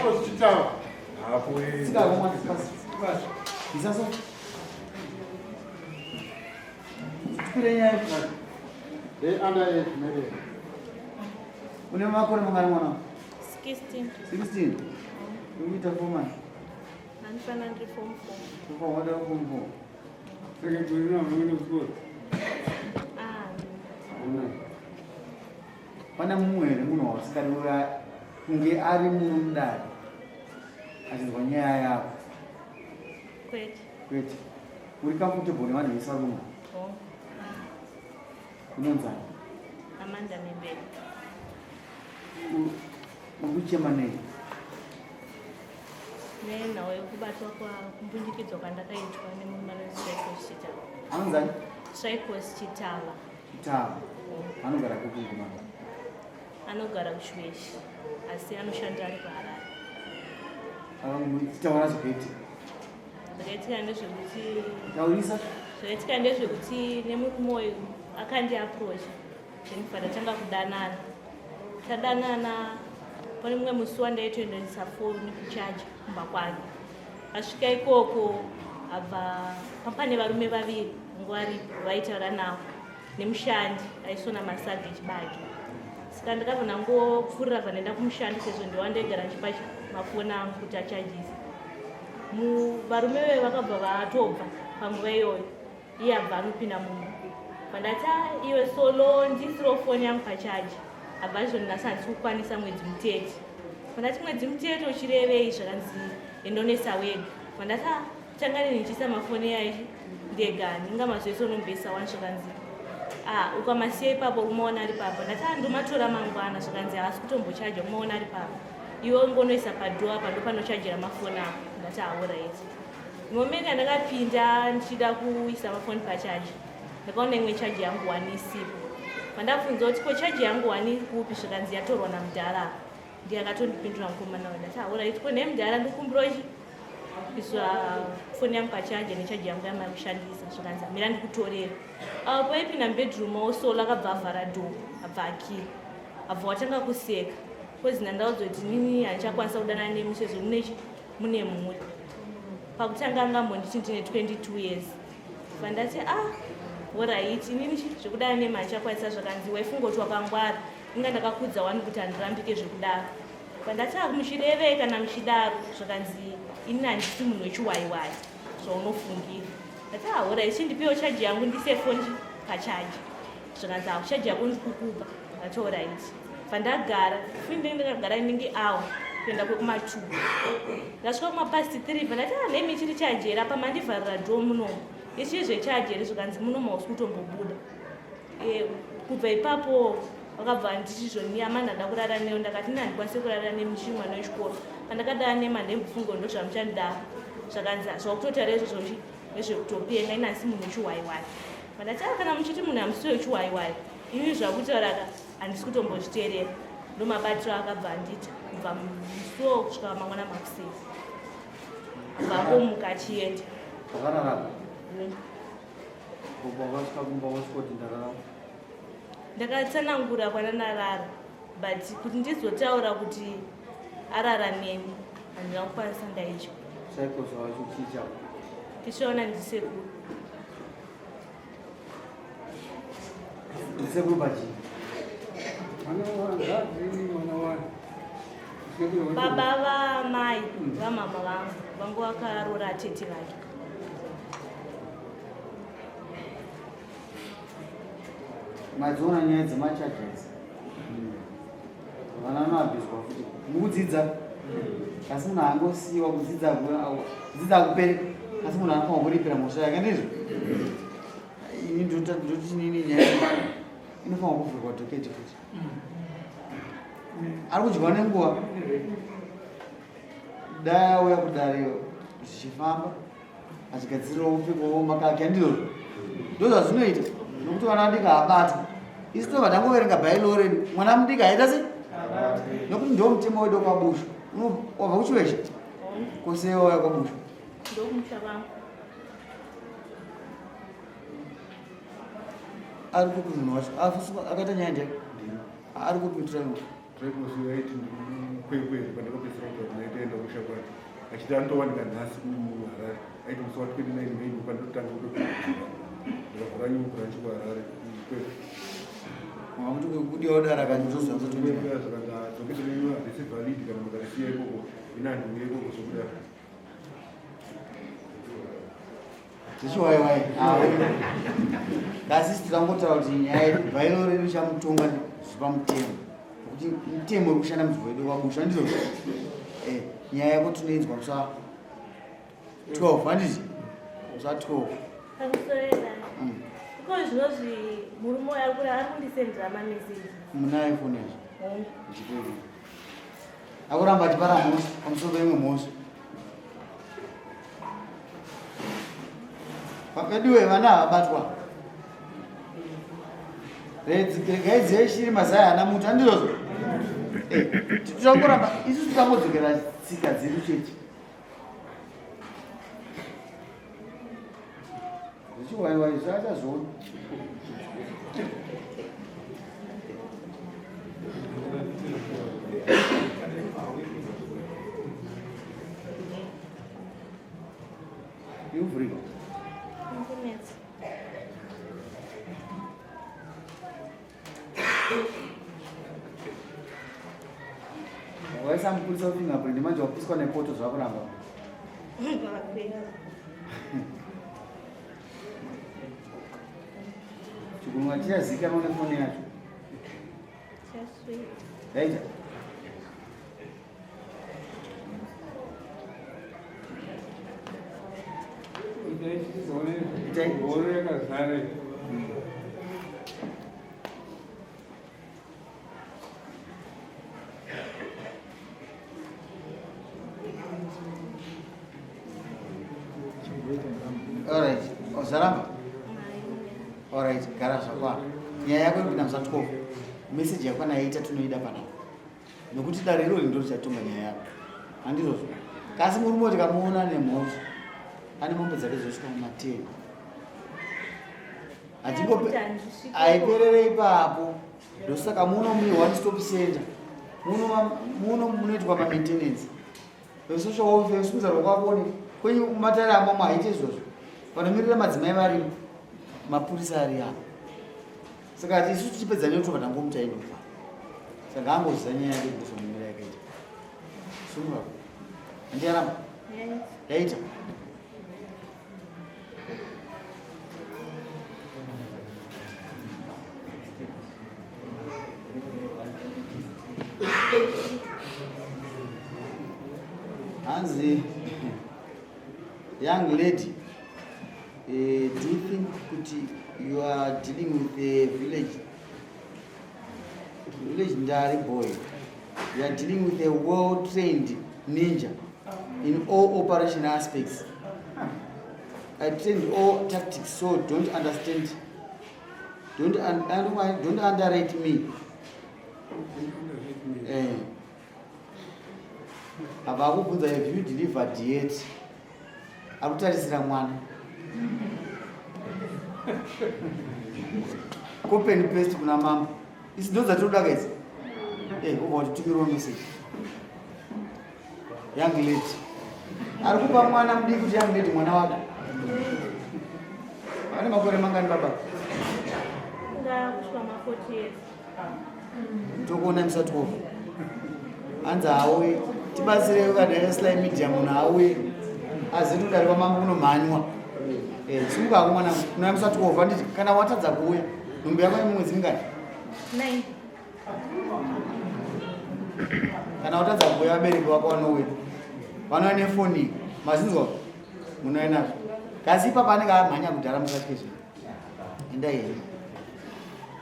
Tripos Chitava. Hapo Tsika mwana pasi. Isaso. Tipire nyaya. They under age marriage. Une makore mangani mwana? 16. 16. Ukuita form one. Handifana ndiri form 4. Kufa wada form 4. Saka tuna mwana kuchikoro. Ah, Pane mumwe here munhu wausingadi kunge ari muno mudare achinzwa nyaya yako? Kwete. Kwete. Uri comfortable nevanhu vese vari muno? Oh. Unonzani? Amanda Membele. Uri kuchema nei? Nenhau yekubatwa kumbundikidzwa kwandakaitwa nemurume anonzi Strikos Chitava. Anonzani? Strikos Chitava. Chitava. Anogara kupi mukomana? Anogara kuChiweshi asi anoshanda ari kuHarare. Chitaura zvakaitika. Zvakaitika ndezvekuti Taurisa. Zvakaitika ndezvekuti nemurume uyu akandiaprocha then patatanga kudanana. Tadanana pane mumwe musi wandaitoendesa foni kuchaja kumba kwake. Asvika ikoko abva pane varume vaviri nguva varipo vaitaura navo nemushandi aisona masaga echibage. Saka ndakabva ndangopfuurira bva ndaenda kumushandi sezvo ndiwa ndaigara ndichipa mafoni angu kuti achajise. Varume veve vakabva vatobva panguva iyoyo, iye abva anopinda mumba. Pandati ah, iwe solo ndisiro foni yangu pachaji, abva azvondirasa handisi kukwanisa mwedzi mutete. Pandati mwedzi mutete uchirevei zvakanzi endonesa wega. Pandati ah, tanga nini ndichiisa mafoni yachi ndega ndinga mazuva ese unomboisa wani zvakanzi ah, ukamasiya ipapo umaona ari papa. Ndati ah, ndomatora mangwana zvakanzi haasi kutombochaja umaona ari papa. Iwe ungonoisa padoor apa ndopanochajira mafoni ako. Ndati alright. Moment yandakapinda ndichida kuisa mafoni pachaji ndakaona imwe chaji yangu wani isipo. Pandabvunza kuti ko chaji yangu wani iri kupi zvikanzi yatorwa namudhara. Ndiye akatondipindura mukomana uyu. Ndati alright ko nhai mudhara ndikumbira chi kuiswa foni yangu pachaji nechaji yangu yamai kushandisa zvikanzi mira ndikutorera. Apo paipinda mubedroom osolo akabva avhara door abva akira. Abva watanga kuseka. Kozi ndandaudzwa kuti nini handichakwanisa kudanana nemi sezvo mune mune mhuri. Pakutanga angambonditi ndine 22 years. Vandati ah alright inini zvekudana nemi handichakwanisa zvakanzi waifungoti wakangwara. Inga ndakakudza wani kuti handirambike zvekudaro. Vandati ah muchirevei kana muchidaro zvakanzi inini handisi munhu wechiwaiwai zvaunofungira. Ndati ah alright chindipewo chaji yangu ndise foni pachaji. Zvakanzi ah chaji yako ndikukupa. Ndati alright. Pandagara, futi ndinenge ndakagara inenge hour kuenda kwekuma 2. Ndasvika kuma past 3 pandati ah nemi chiri chaji here apa mandivharira door munomu. Ichii zvechaji here zvikanzi munomu hausi kutombobuda. Kubva ipapo vakabva vanditi zvoni ama ndada kurara newe ndakati ini handikwanisi kurara nemi ndichiri mwana wechikoro. Pandakadara nemi handimbofunga kuti ndozvamuchandidaro. Zvakanzi zvakutotaura izvozvo ndezvekutopenga ini handisi munhu wechiwaiwai. Pandati ah kana muchiti munhu hamusi wechiwaiwai ini zvakutaura ka handisi kutombozviteerera. Ndomabatiro akabva andiita kubva musuwo kusvika mangwana makuseni. Abva angomuka achienda. Wakarara? Kubva wasvika kumba wasvika kuti ndarara. Ndakatsanangura kwanandarara but kuti ndizotaura kuti arara neni handina kukwanisa ndaitya. Chaiko zvawacho chii chako? Tichiona ndisekuru. Ndisekuru pachii? Mwana wangu, mwana wangu. Baba vamai vamama vangu vangu vakaroora tete vake. Madziona nyaya dzemacharges. Vana vanoabhizwa futi. Mukudzidza. Asi munhu angosiyiwa kudzidza kudzidza hakuperi. Asi munhu anofanira kuripira mhosva yake ndizvo. Ini ndoti nini nyaya inofanira kuvhurwa dhoketi futi. Ari kudyiwa nenguva. Dai auya kudare zvichifamba achigadzirirawo mupfeko makaki andizvo ndozvazvinoita nokuti vana vadiki haabatwi isu tobva tangoverenga bhailo redu mwana mudiki haita se nokuti ndo mutemo wedu kwabushu wabva kuchiwesha kose wauya kwabushu ari kupi munhu wacho akaita nyaya ndiye ari kupi tiraimo Tiraimo. Achiti anotowanika nhasi kuHarare. Aiti musi wa 29 May ndopandotanga kutopinda. Ndikavhura new branch kuHarare kuKwekwe. Mamuti kudiwa kudara kanjozi Kukwekwe zvakanzi docket renyu harisi valid kana mukarisiya ikoko. Ini handiuye ikoko zvokudaro. Zvichiwaiwai. Asi tirangotaura kuti nyaya yedu bhairo redu chamutonga zviri pamutemo. Nokuti mutemo uri kushanda munzvimbo yedu kwaBushu handizvozvo? Eh, nyaya yako tinoinzwa musi wa 12 handiti? Musi wa 12. Pamusoro yedare. Iko zvinozvi murume uyu ari kuri- ari kundisendera mameseji. Munayo foni yacho? Hongu. Ndichipei. Akuramba achipara mhosva pamusoro peimwe mhosva. Veduwe vana havabatwa. Regai dzeshiri mazai haana muti handizvozvo? Eh, tichangoramba isu tikangodzokera tsika dzedu chete. Zvichiwaiwai zvaachazviona. Ivhurika. Inkunetsa. Waisa mupurisa wefingerprint manje wapiswa nepoto zvakuramba. Chikunwa chichazikanwa nefoni yacho. Yaita. Horo yakazara. Alright. Ozaramba. Alright, gara zvakwana. Nyaya yako iri kupinda musa 12. Message yakwana yaita tinoida panapa. Nokuti dare irori ndiro richatonga nyaya yako. Handizvozvo. Kasi murume tikamuona nemhosva ane mombe dzake dzosvika muma 10. Hatingope haiperere ipapo. Ndosaka muno mune one stop center. Muno muno munoitwa ma maintenance. Vesocial welfare simudza rwako vone kwenyu matare amamwe haite izvozvo. Vanomirira madzimai varimo. Mapurisa ari apa. Saka isu tichipedza nekuti tangomuta inofa. Saka angoziva nyaya yake kuzomira yakaita. Sumura. Handiyaramba. Yaita. Hanzi young lady, do you think kuti you are dealing with a village legendary boy? You are dealing with a well-trained ninja in all operation aspects. I trained all tactics, so don't understand. Don't, un, don't underrate me. Eh. Apa akubvunza have you delivered yet? Akutarisira mwana. Copy and paste kuna mambo. Isi ndo dzatinoda ka idzi. Eh, ubva kuti tumirwa message. Young lady. Ari kupa mwana mudiki kuti young lady mwana wake. Ane makore mangani baba? Ndakusvika ma 40 years. Tokuona musa 12. Hanzi auye. Tibatsire ukadai sly media munhu auye. Azivi kudari kwamambo kunomhanywa. Eh, simuka hako mwanangu. Kuna musa 12 handiti kana watadza kuuya. Nhumbu yako yemumwedzi mingani? 9. Kana watadza kuuya vabereki vako vanouya. Vanouya nefoni. Mazinzwa? Munouya nazvo. Kasi ipapa anenge amhanya kudhara musatye zvinhu. Endai henyu.